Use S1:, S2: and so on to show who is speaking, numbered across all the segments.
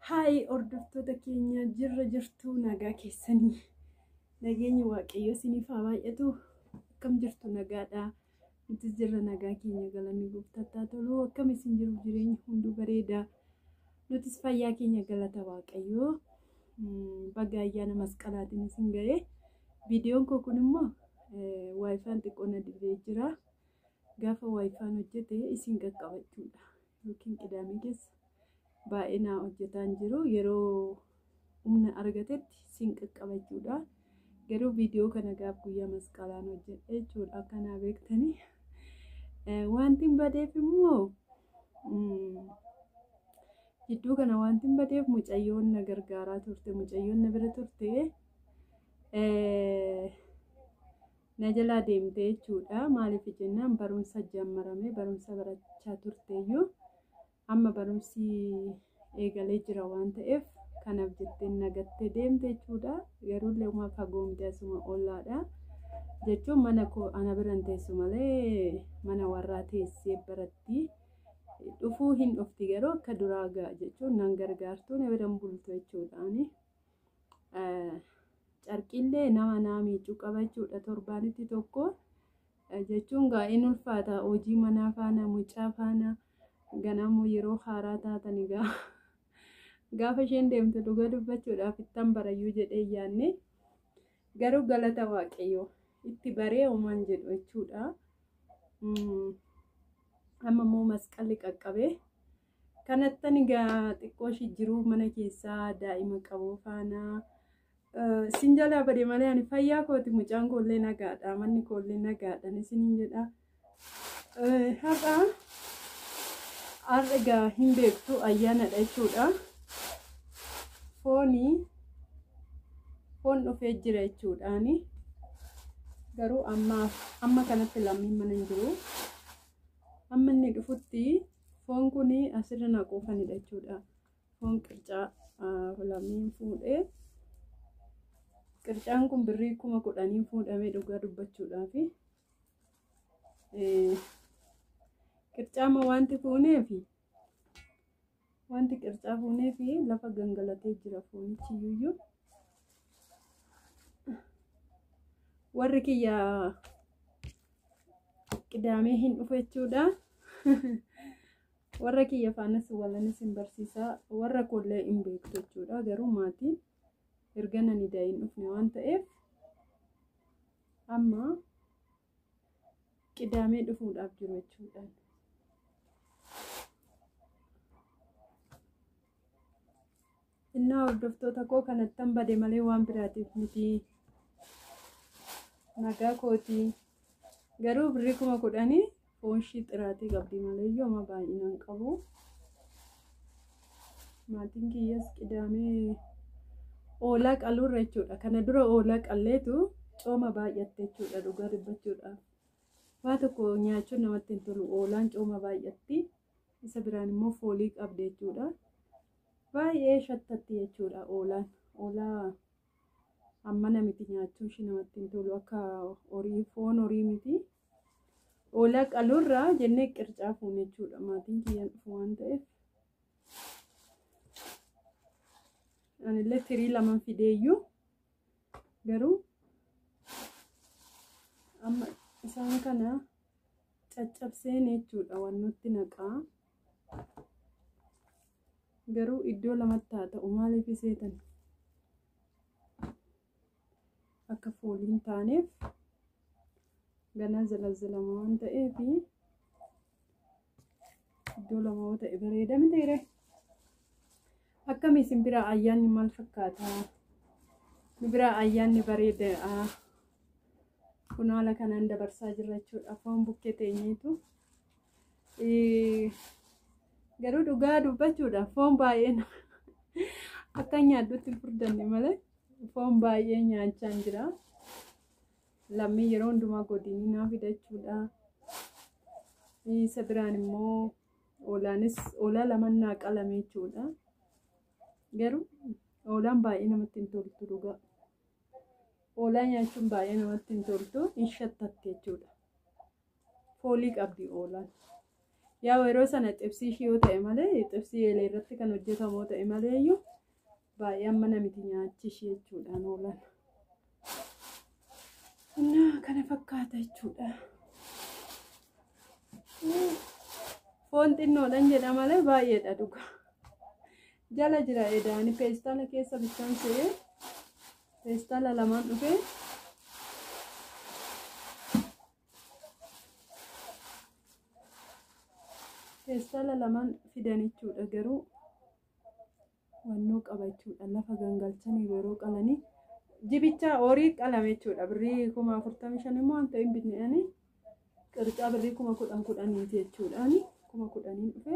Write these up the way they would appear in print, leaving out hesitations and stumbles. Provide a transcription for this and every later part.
S1: Haay hordoftoota keenya, jirra jirtu? Nagaa keessanii? Nageenyi Waaqayyoo isiniif haa baay'atu. Akkam jirtu? Nagaadha? Nutis jirra, nagaa keenya, galanni gooftaatti tolu. Akkam isin jiruuf jireenyi? Hunduu bareeda. Nutis fayyaa keenya, galata Waaqayyoo. Baga ayyaana masqalaatiin isin ga'e. Viidiyoon koo kun immoo WiFi'n xiqqoo na didee jira. Gaafa WiFi'n hojjete isin qaqqabachuudha. Yookiin qidaamee keessa baay'ee naa hojjetaan jiru, yeroo humna argatetti isin qaqqabachuudha. Garuu viidiyoo kana gaaf guyyaa masqalaan hojjedhe jechuudha, akkanaa beektanii. Wanti hin badeef immoo, jidduu kana wanti hin badeef, mucayyoon na gargaaraa turte, mucayyoon na bira turte na jalaa deemte jechuudha. Maaliif jennaan, barumsa jammarame, barumsa barachaa turteeyyuu amma barumsi eegalee jira waan ta'eef, kanaaf jettee nagattee deemte jechuudha. Garuu illee fagoo miti, asuma ollaadha. Jechuun mana koo ana biran teessu malee mana warraa teessee baratti. Dhufuu hin dhufti, garuu akka duraa ga'a jechuun nan gargaartu, na biran bultu jechuudhaani. Carqiillee nama naa miicuu qaba jechuudha, torbaanitti tokko jechuun gaa'een ulfaata, hojii manaa faana, mucaa faana, ganamuu yeroo haaraa taatan egaa. Gaafa isheen deemte dhugaa dubbachuudhaaf ittan barayyuu jedhee yaanne, garuu galata Waaqayyoo itti baree uumaan jedhu jechuudha. Amma immoo masqalli qaqqabee kanattan egaa xiqqoo ishii jiruu mana keessaa daa'ima qabu faana isin jalaa bade malee ani fayyaa kooti, mucaan koollee nagaadha, manni koollee nagaadha isiniin jedha. Har'a har'a egaa hin beektu, ayyaanadha jechuudha. Foonii foon dhufee jira jechuudhaani. Garuu amma amma kanatti lammiin mana hin jiru. Amma inni dhufutti foon kun asirra naquufanidha jechuudha. Foon qircaa lammiin fuudhee, qircaan kun birrii 10,000 fuudhamee dhugaa dubbachuudhaafi. Qircaama wanti fuuneefi, wanti qircaa fuuneefi lafa gangalatee jira foonichi iyyuu. Warri kiyya qidaamee hin dhufu jechuudha. Warra kiyya faanas walanis hin barsiisaa, warra koollee hin beektu jechuudha. Garuu maatiin erga nani hin dhufne waan ta'eef, amma qidaamee dhufuudhaaf jiru jechuudha. Innaa hordoftoota koo, kanattan bade malee waan biraatiif miti. Nagaa kooti. Garuu birrii 10,000 foon ishii xiraatii qabdi malee yooma baay'inaan qabu. Maatiin kiyyas qidaamee oolaa qaluurra jechuudha. Kana dura oolaa qalleetu cooma baay'atte jechuudha, dhugaa dubbachuudhaaf. Waa tokko nyaachuun namatti hin tolu, oolaan cooma baay'atti. Isa biraan immoo foolii qabdi jechuudha. Baay'ee shattatti jechuudha oolaan. Oolaa ammana miti, nyaachuun ishii namatti hin tolu, akka horii, foon horii miti. Oolaa qaluurraa jennee qircaa fuune jechuudha. Maatiin kiyyaan dhufu waan ta'eef. Anillee tirii lama fideeyyuu, garuu amma isaan kana caccabseen jechuudha wannutti naqaa. Garuu iddoo lamatti haa ta'u, maaliif seetan, akka fooliin taaneef, ganaa zalazalama waan ta'eef iddoo lama yoo ta'e bareeda mitiire? Akkami isin biraa ayyaanni maal fakkaata? Nu biraa ayyaanni bareedaa. Kun haala kanaan dabarsaa jirra jechuudha. Foon bukkee teenyeetu. Garuu dhugaa dubbachuudha, foon baay'een akka nyaadhutti hin furdanne malee foon baay'ee nyaachaa jira. Lammii yeroo hundumaa godinii naa fidachuudha. Isa biraan immoo oolaanis oolaa lama naa qalame jechuudha. Garuu oolaan baay'ee namatti hin toltu dhugaa. Oolaa nyaachuun baay'ee namatti hin toltu, hin shattatti jechuudha. Foolii qabdi oolaan. Yaa yeroo sana xibsii ishee yoo ta'e malee xibsii eelee irratti kan hojjetamu ta'e malee iyyuu baay'ee amma namiti nyaachishee jechuudhaan oolan. Innaa kana fakkaata jechuudha. Foon xinnoodhaan jedha malee baay'eedha dhuga. Jala jira edaani peestaala keessa bichaan se'ee peestaala lamaan dhufee peestaala lamaan fidan jechuudha garuu wannoo qaba jechuudha lafa gangalchanii yeroo qalanii jibicha horii qalame jechuudha birrii 45,000 immoo wanta hin bitneani qircaa birrii 10,000 jechuudhaani 10,000 dhufe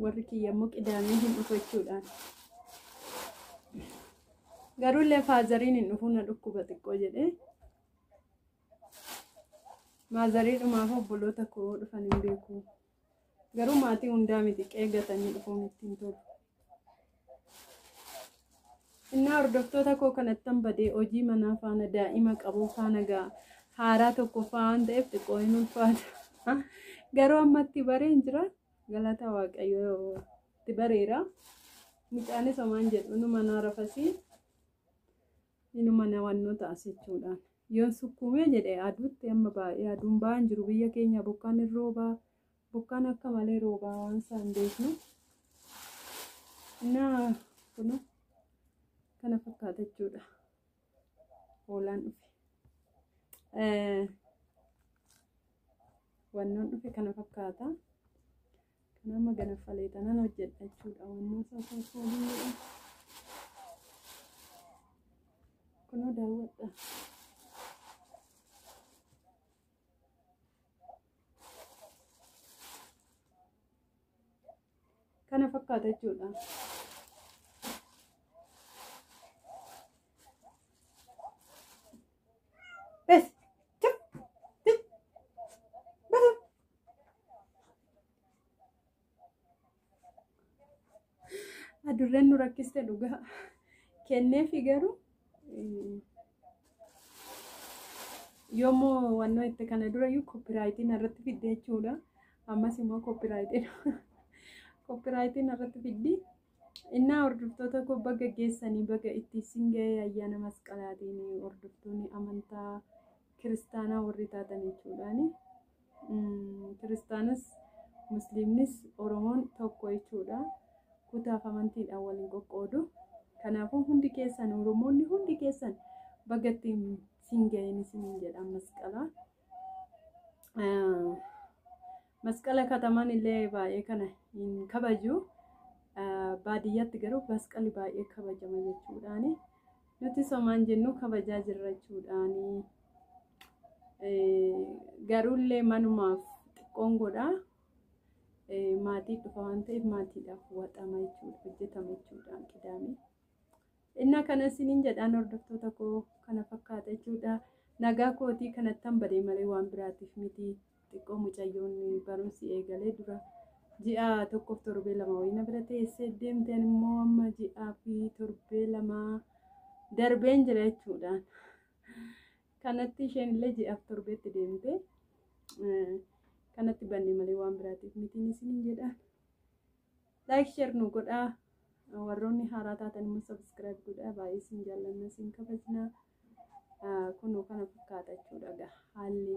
S1: warri kiyya immoo qidaamee hin dhufu jechuudhaan garuu illee faazariin hin dhufu na dhukkuba xiqqoo jedhee maazarii dhumaaf obboloota koo dhufan hin beeku garuu maatii hundaa miti qeeggatanii dhufuun ittiin tolu. Innaa hordoftoota koo kanattan badee hojii manaa faana daa'ima qabu faana ga'a haaraa tokko waan ta'eef xiqqoo hin ulfaata. Garuu ammatti bareen jira galata waaqayyoo itti bareera. Mucaanis homaan jedhu inuma naa rafasii inuma na wannoo ta'as jechuudhaan. Yoon sukkuumee jedhe aduutti amma baay'ee aduun ba'aan jiru biyya keenya bokkaan hin roobaa bokkaan akka malee roobaa waan isaan beeknu. Innaa kun kana fakkaata jechuudha. Hoolaan dhufe. Wannoon dhufe kana fakkaata. Kan amma ganaffalee tanan hojjedha jechuudha. Wannoo isaa fooliidha. Kunoo daawwadha. Kana fakkaata jechuudha. Bes. Cip. Cip. Bes. Adurreen nu rakkiste dhugaa. Kenneefi garuu yoommoo wannoo itti kana durayyuu koppiraayitiin irratti fidde jechuudha. Ammas immoo koppiraayitiin irratti fiddi. Innaa hordoftoota koo baga geessanii baga itti isin ga'ee ayyaana masqalaatiin hordoftoonni amantaa kiristaanaa warri taatan jechuudhaani. Kiristaanis musliimnis Oromoon tokko jechuudha. Kutaaf amantiidhaan waliin qoqqoodu. Kanaafuu hundi keessan Oromoonni hundi keessan baga ittiin isin ga'een isiniin jedha masqalaa. Masqala katamaan illee baay'ee kana hin kabaju. Baadiyyaatti garuu masqalli baay'ee kabajama jechuudhaani. Nuti somaan jennu kabajaa jirra jechuudhaani. Garuullee manumaaf xiqqoon godhaa. Maatii dhufa waan ta'eef maatiidhaaf waxama jechuudha hojjetama jechuudhaan qidaame. Innaa kana isiniin jedhaan hordoftoota koo kana fakkaata jechuudha. Nagaa kootii kanattan badee malee waan biraatiif miti. Xiqqoo mucayyoon barumsi eegalee dura ji'a 1 torbee 2 wayii na bira teessee deemteen immoo amma ji'aa fi torbee 2 darbeen jira jechuudhaan. Kanatti isheen illee ji'aaf torbeetti deemte. Kanatti banne malee waan biraatiif mitiin isiniin jedhaan. Like share nu godhaa. Warroonni haaraa taatan immoo subscribe godhaa. Baay'ee isin jaallanna isin kabajna. Kunoo kana fakkaata jechuudha haalli